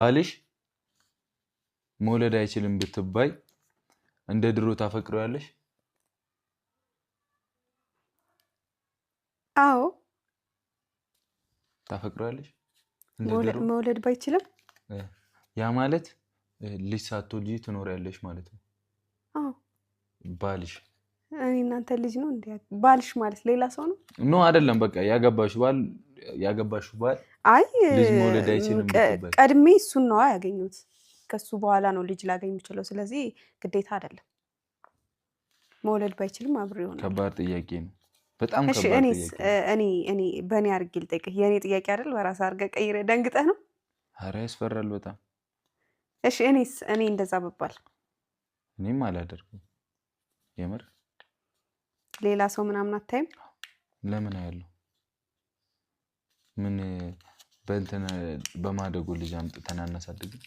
ባልሽ መውለድ አይችልም ብትባይ እንደ ድሮ ታፈቅሪዋለሽ? አዎ። ታፈቅሪዋለሽ? እንደ ድሮ? መውለድ ባይችልም። ያ ማለት ልጅ ሳትወልጂ ትኖሪያለሽ ማለት ነው። አዎ። ባልሽ። እኔ እናንተ ልጅ ነው እንዴ? ባልሽ ማለት ሌላ ሰው ነው? No፣ አይደለም። በቃ ያገባሽው ባል አይ፣ ልጅ መውለድ አይችልም ብትባይ። ቀድሜ እሱን ነዋ ያገኙት። ከሱ በኋላ ነው ልጅ ላገኝ የምችለው። ስለዚህ ግዴታ አይደለም። መውለድ ባይችልም አብሬ ይሆናል። ከባድ ጥያቄ ነው። በጣም እሺ። ከባድ እኔስ? ጥያቄ ነው። እኔ በእኔ አድርጌ ልጠይቅህ። የእኔ ጥያቄ አይደል? በራስህ አድርገህ ቀይረህ ደንግጠህ ነው። ኧረ ያስፈራል በጣም። እሺ፣ እኔስ፣ እኔ እንደዛ ብባል? እኔም አላደርግም የምር። ሌላ ሰው ምናምን አታይም? ለምን አያለሁ? ምን በእንትን በማደጎ ልጅ አምጥተን አናሳድግም?